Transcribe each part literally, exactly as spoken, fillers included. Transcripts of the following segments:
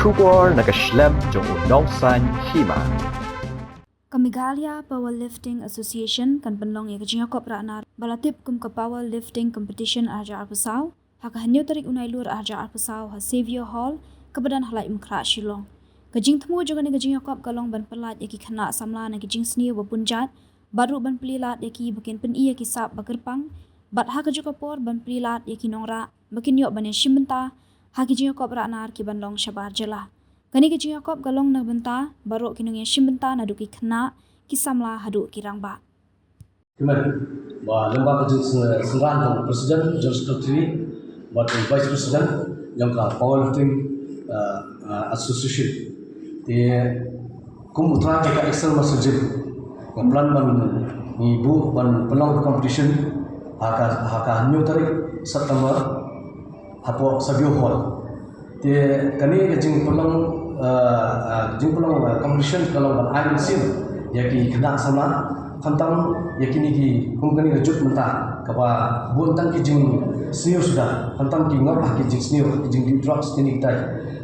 Khubor na ka shlem jong u nongsaiñ hima. Ka Meghalaya Powerlifting Association kan pynlong ïa ka jingïakob rah nar ba la tip kum ka Powerlifting Competition arhajar arphew saw ha ka hynñiew tarik u Nailur arhajar arphew saw ha Xavier Hall, kaba don ha Laitumkhrah, Shillong. Ka jingthmu jong kane ka jingïakob ka long ban pyllait ïa ki khynnah samla na ki jingsniew ba bun jait, bad ruh ban plie lad ïa ki ba kin pyni ïa ki sap ba kyrpang, bad ha kajuh ka por ban plie lad ïa ki nongrah ba kin ïoh ban ïashim bynta ha ki jingïakob rah nar ki ban long shabar jylla. Kane ka jingïakob ka long na ka bynta baroh ki nongïashim bynta naduh ki khynnah, ki samla haduh ki rangbah. Kumne, ba lyngba ka jingsynran jong u President, General Secretary bad u Vice President jong ka Powerlifting, uh, uh, Association. Te kum u trai jong ka Excel Master Gym, nga plan ban ngi buh ban pynlong competition ha ka, ha ka hynñiew tarik September hapoh Xavier Hall. Te kane ka jingpynlong, eh, eh, jingpynlong, eh, competition ka long ban ai mynsiem ïa ki khynnah samla, khamtam ïa kine ki, kum kane ka juk mynta kaba bun tang ki jingsniew suda, khamtam ki ngop ha ki jingsniew, ki jingdih drugs, kine kitai.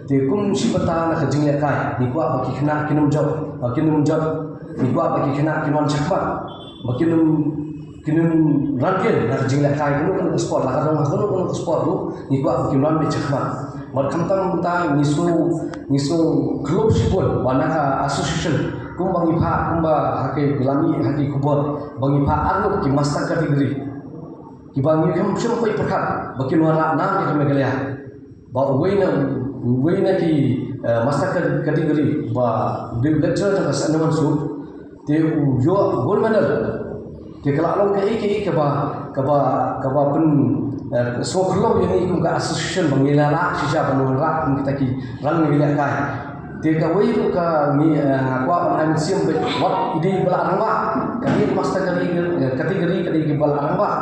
Te kum shi bynta na ka jinglehkai, ngi kwah ba ki khynnah kin ym jop, ba kin ym jop, ngi kwah ba ki khynnah kin wan shakhmat, ba kin ym, kin ym rangkien na ka jinglehkai kano kano ka sport, la ka don kano kano ka sport ruh, ngi kwah ba kin wan beit shakhmat. Bad khamtam mynta ngi sngew, ngi sngew khlem shibun ba na ka association, kumba ngi phah, kumba ha ki la mih ha ki khubor, ba ngi phah arngut ki master category, kiba ngi khlem shym poi pyrkhat ba kin wanrah nam ïa ka Meghalaya. Ba uwei na, uwei na ki, eh, master ca-, category ba u dei u lecturer jong ka Saint Norman School, te u ïoh gold medal. Te ka la long kaei kaei kaba, kaba, kaba pyn, eh, sngewkhraw ïa ngi kum ka association ba ngi la lah shisha ban wanrah kum kita ki rang ngi lehkai. Te kawei ruh ka ngi, eh, nga kwah ban ai mynsiem bad wat i dei ba la rangbah. Ka dei master category, eh, category ka dei ba la rangbah.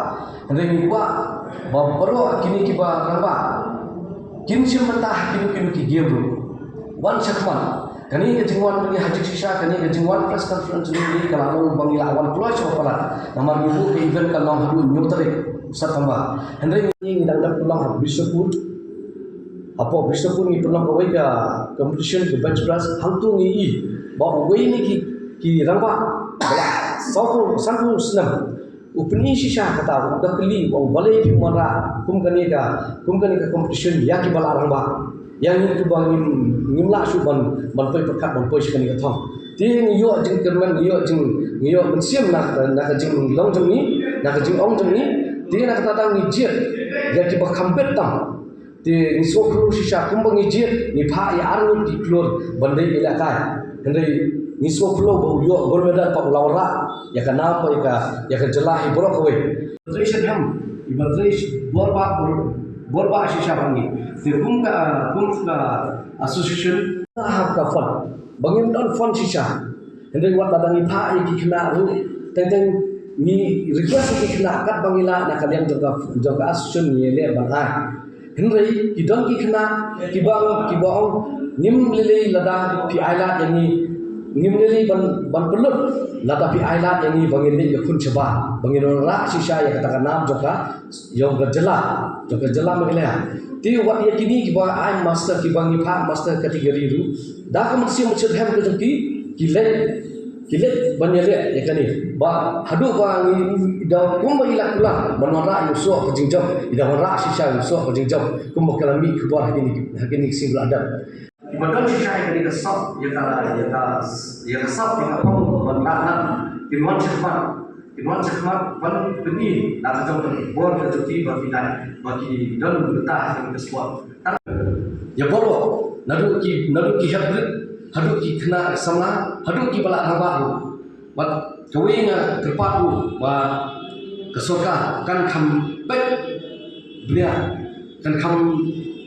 Hynrei ngi kwah ba baroh kine kiba rangbah kin shim bynta ha kino kino ki game ruh. Wan shakhmat. Kane ka jingwan ngi ha jingshisha, kane ka jingwan press conference ngi ka la long ba ngi la wan kloi sha ba palat. Namar ngi buh ka event ka long haduh hynñiew tarik September. Hynrei ngi, ngi dang dep pynlong ha Bishnupur. Hapoh Bishnupur ngi pynlong kawei ka competition ka bench press, hangto ngi i ba uwei na ki, ki rangbah ba la sawphew, sanphew snem u pyni shisha kata, u da kylli ba u balei phim wanrah kum kane ka, kum kane ka competition ïa kiba la rangbah. Ïa ngi kiba ngim, ngim lah shuh ban, ban poi pyrkhat ban poi sha kane ka thong. Te ngi ïoh jingkyrmen, ngi ïoh jing, ngi ïoh mynsiem na, na ka jinglong jong ngi, na ka jingong jong ngi. Te na kata tang ngi jied ïa kiba kham bit tam. Te ngi sngewkhraw shisha kumba ngi jied, ngi phah ïa arngut ki klur ban dei ki lehkai. Hynrei ngi sngewkhraw ba u ïoh gold medal pat u la wanrah ïa ka nam bad ïa ka, ïa ka jylla hi baroh kawei. Trei shitrhem, iba trei bor bha, bor bha shisha bad ngi. Te kum ka, kum ka association, ha ka fund ba ngim don fund shisha. Hynrei wat lada ngi phah ïa ki khynnah ruh, teng teng ngi request ïa ki khynnah katba ngi lah na ka liang jong ka, jong ka association ngi leh ban ai. Hynrei ki don ki khynnah kiba, kiba ong ngim lei lei lada phi ai lad ïa ngi, ngim lei lei ban, ban pynlut lada phi ai lad ïa ngi ba ngin leit ïakhun shabar, ba ngin wanrah shisha ïa kata ka nam jong ka, jong ka jylla, jong ka jylla Meghalaya. Te wat ïa kine kiba ai master, kiba ngi phah master category ruh, da ka mynsiem shitrhem ka jong ki, ki leit, ki leit ban ïaleh ïa kane. Ba haduh ba ngi da kumba i la kular ban wanrah ïa u soh ka jingjop, i da wanrah shisha ïa u soh ka jingjop, kumba ka la mih khubor ha kine, ha kine ki sngi ba la dep. Kiba don shisha ïa kane ka sap, ïa ka, ïa ka, ïa ka sap, ïa ka phong ban dak dak, kin wan shakhmat, kin wan shakhmat ban pyni na ka jong ka bor ka jong ki ba ki dei, ba ki don bynta ha kane ka sport. Ïa baroh, naduh ki, naduh ki heprit haduh ki khynnah samla, haduh kiba la rangbah ruh. Bad kawei nga kyrpad ruh ba ka sorkar kan kham peit bniah, kan kham,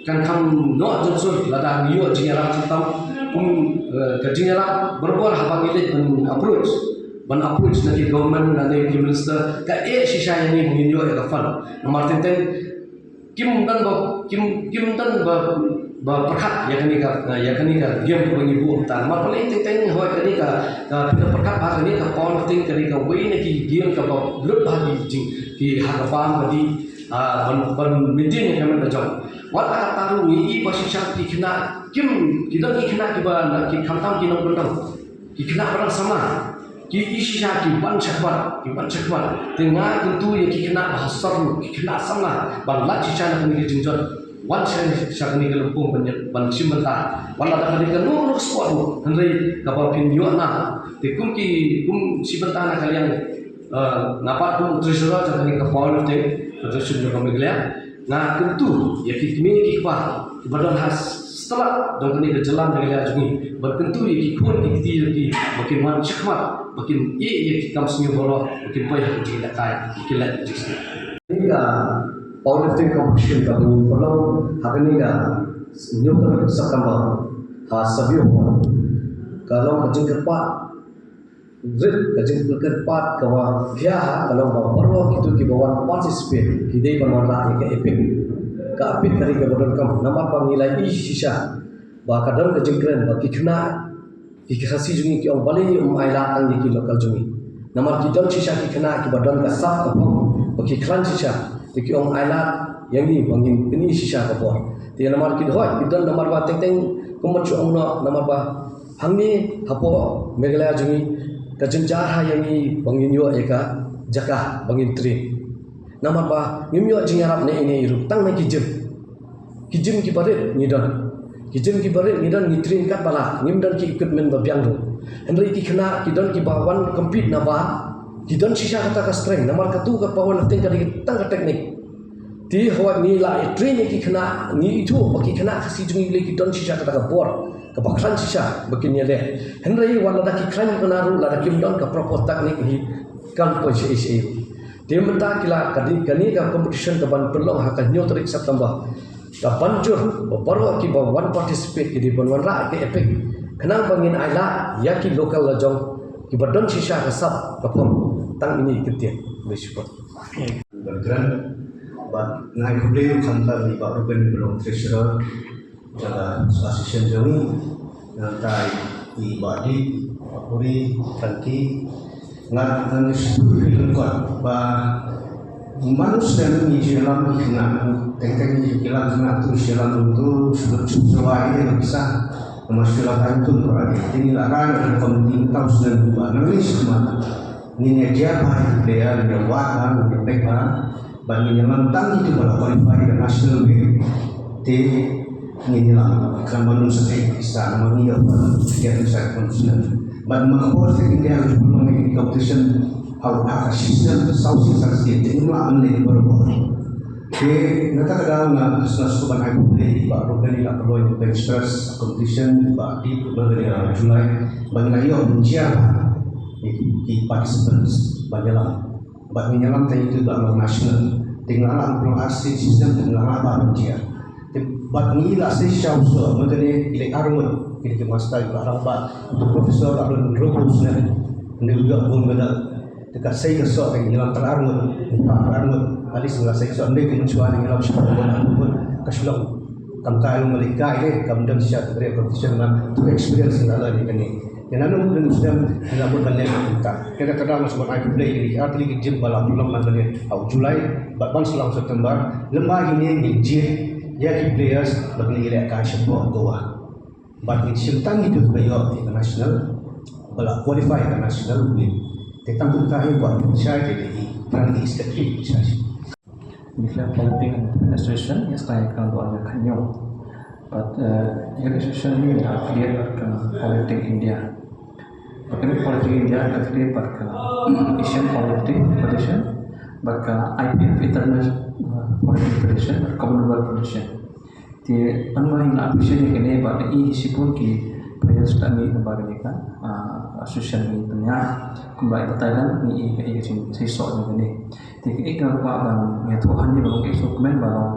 kan kham noh jong sur lada ngi ïoh jingïarap khamtam. Kum, eh, ka jingïarap barabor haba ngi leit ban approach, ban approach na ki government, na ki minister, ka eh shisha ïa ngi ba ngin ïoh ïa ka fund. Namar teng teng kim don ba, kim, kim don ba, ba pyrkhat ïa kane ka, ïa kane ka game kaba ngi buh mynta. Namar balei teng teng hooid kane ka, ka pyrkhat ha kane ka powerlifting, kane kawei na ki game kaba lut bha ki jing, ki ha ka bam ka dih. Ah, ban, ban maintain ïa ka met ka jong. Wat la katta ruh ngi i ba shisha ki khynnah kim, ki don ki khynnah kiba na ki khamtam ki nongkyndong. Ki khynnah ba dang samla. Ki i shisha ki wan shakhmat, ki wan shakhmat. Te nga kyntu ïa ki khynnah ba ha sor ruh, ki khynnah samla. Ban lait shisha na kane ka jingjot. Wan shisha sha kane ka lympung ban, ban shim bynta. Wat la da ka dei kano kano ka sport ruh. Hynrei kaba phin ïoh na. Te kum ki, kum shim bynta na ka liang. Ah, nga pat kum treasurer jong kane ka power lifting federation jong ka Meghalaya, nga kyntu ïa ki kmie ki kpa kiba don ha stelak jong kane ka jylla Meghalaya jong ngi, ban kyntu ïa ki khun ki kti jong ki ba kin wan shakhmat, ba kin ïeh ïa ki kam sniew baroh, ba kin poi ha ka jingïalehkai, ba kin leh ka jingsniew. Kane ka power lifting competition kaba ngi pynlong ha kane ka hynñiew tarik September ha Savio Hall ka long ka jingkyrpad rit, ka jingkyrpad kaba khia ha ka long ba baroh kito kiba wan participate ki dei ban wanrah ïa ka EPIC. Ka EPIC ka dei kaba donkam namar ba ngi la i shisha ba ka don ka jingkren ba ki khynnah ki Khasi jong ngi ki ong balei ym ailad tang ïa ki local jong ngi. Namar ki don shisha ki khynnah kiba don ka sap ka phong ba ki khlaiñ shisha, te ki ong ailad ïa ngi ba ngin pyni shisha ka bor. Te namar ki dei hooid ki don namar ba teng teng kumba shu ong noh namar ba hangne hapoh Meghalaya jong ngi ka jynjar ha ïa ngi ba ngin ïoh ïa ka jaka ba ngin train. Namar ba ngim ïoh jingïarap ne ine i ruh tang na ki gym. Ki gym kiba rit ngi don. Ki gym kiba rit ngi don, ngi train katba lah, ngim don ki equipment ba biang ruh. Hynrei ki khynnah ki don kiba wan compete na bar, ki don shisha kata ka strength namar katu ka powerlifting ka dei tang ka technique. Te hooid ngi la ïa train ïa ki khynnah, ngi ithuh ba ki khynnah Khasi jong ngi lei ki don shisha kata ka bor kaba khlaiñ shisha ba kin ïaleh. Hynrei wat lada ki khlaiñ kane ruh lada kim don ka proper technique hi kam poi shaei shaei. Te mynta ki la ka dei kane ka competition kaban pynlong ha ka hynñiew tarik September. Ka ban jur ba baroh kiba wan participate ki dei ban wanrah ka EPIC khnang ba ngin ailad ïa ki local la jong kiba don shisha ka sap ka phong tang ine i kyntien. Khublei shibun. Ban kren bad nga ai khublei ruh khamtam ïa i Bah Reuben ba long treasurer jong ka association jong ngi, nangta i Bah Dip, Bah Puri, Frankie, nga nga shu pyrkhat ba mano snem ngi ju ïalam ïa ki khynnah, teng teng ngi ju ïalam ïa ki khynnah tu, shu ïalam tu, shu lut shu sewa ïa ki pisa, namar shu la tang tu ba ïa ki, ngi la rai ïa ka komiti mynta u snem ba nang lei snem. Ngin ïa jia bha ïa ki player, ngin ïa wad bha, ngin ïa peit bha, bad ngin ïa lam tang kito ba la qualify ïa ka national level. Te ngin ïa lam khlem ban ym sa peit pisa namar ngi ïoh ban ïa pisa conditional. Bad ma ka por te India ka jubor long ïa ki competition ha u ha ka shisnem saw shisnem state te ngim lah ban leh barabor. Te na kata ka daw nga sngewsuk ban ai khublei ïa i Bah Reuben i la pynlong ïa ka bench press competition, i Bah Dip pynlong ïa ka July, bad ngi la ïoh ban jia bha ïa ki participants ban ïalam. Bad ngin ïalam tang ïa kito ba long national. Te ngi la lah ban pynlong ar state system, te ngi la lah ban jia. Te bad ngi la sei shisha u soh, mynta ne ki leit ar ngut, ki dei ki master, ki la rangbah, uto u professor la don hynriew phew snem. Hynrei u ïoh gold medal. Te ka sei ka soh, te ngi ïalam tang ar ngut, ngi phah ar ngut. At least ngi la sei ka soh, hynrei ki mynshuwa ngi ïalam shisha u ngut, ar ngut. Ka shu long kam kai long malik kai de, kam don shisha ka competition, na tu experience ngi la don ïa kane. Ïa nano ngi sdang ngi la mut ban leh kumta. Te da ka daw nga sngewbha ban ai khublei ïa ki artylli ki gym ba la pynlong na kane ha u July bad ban sa long September. Lem bad ine ngin jied ïa ki players ba kin ïalehkai shapoh Goa. Bad ngin shim tang ïa ki ba ïoh ïa ka national ba la qualify ïa ka national win. Te tang kumta hi ba shai te dei tang ïa secretary shai. Meghalaya Powerlifting and Fitness Association, ïa sdang ïa ka dua hajar khathynñiew. Bad, eh, ïa ka association ne ngi affiliate bad ka Powerlifting India. Bad kane Powerlifting India ka affiliate bad ka Asian Powerlifting Federation, bad ka I P F International, eh, Powerlifting Federation, bad Commonwealth Federation. Te, ngi la appreciate ïa kane bad ngi i shibun ki players ba ngi na ba kane ka, ah, association ngi pynïaid. Kumba i ba Thailand ngi i ka i ka jingsiewspah ïa kane. Te ka i ka ba ban ïathuh hangne ba long ka i sngewkmen ba long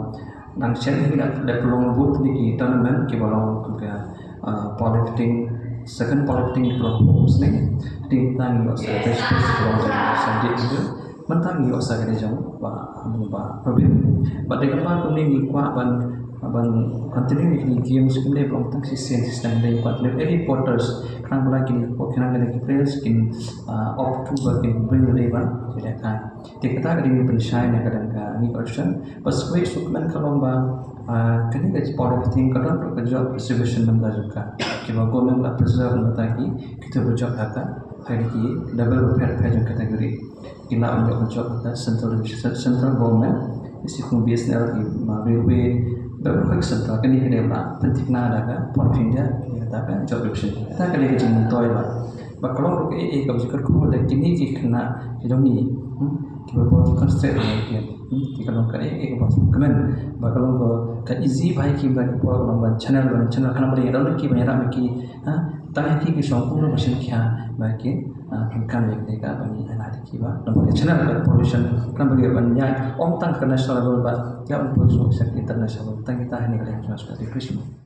nang shen hi la dep long bud ni ki tournament kiba long ka, ah, powerlifting, second powerlifting kiba long home sning. Te tang ïoh sa ka best best kiba long jong Sanjay Angel. Mynta ngi ïoh sa kane jong ba, ba Robin. Bad da kaba kumne ngi kwah ban ban continue ïa kine ki games, kim dei ba ong tang shisien shisien, dei ban continue. Harry Potters, khnang ba la kine ki, khnang kine ki players kin, ah, opt to ba kin bring dei ban ki lehkai. Te kata ka dei ban pynshai na ka dang ka ni option. Bad sa kawei suk kmen ka long ba, ah, kane ka part of thing ka don ka job preservation namar jong ka. Kiba government la preserve namar ki, kita ba job ha ka, ha ki level ba pher pher jong category. Ki la wan job, job ha ka central, central government, isi kum B S N L, ki ma railway, ba ka central, kane ka dei ba pynthikna da ka Port of India, kata ka job preservation. Kata ka dei ka jingmyntoi ba. Ba ka long ruh kaei kaei kaba jingkyrkhu da kine ki khynnah ki jong ngi, hmm, kiba bun ki concentrate ha ki, hmm, ki ka long kaei kaei kaba kmen, ba ka long ka, ka easy ba ïa ki ba ki por ka long ban channel, ban channel khnang ba ïa ki, da ki ban ïarap ïa ki, ha, tang ïa ki ki shong kumno ba sngewkhia ba ki, ah, pyndonkam ïa kane ka ba ngi ïa ki ba, namar ka channel ka provision khnang ba ki ban ïaid ym tang ka national level ba ïa un poi sha ka international level. Tang kita ha kane ka dei ka jingkyrkhu.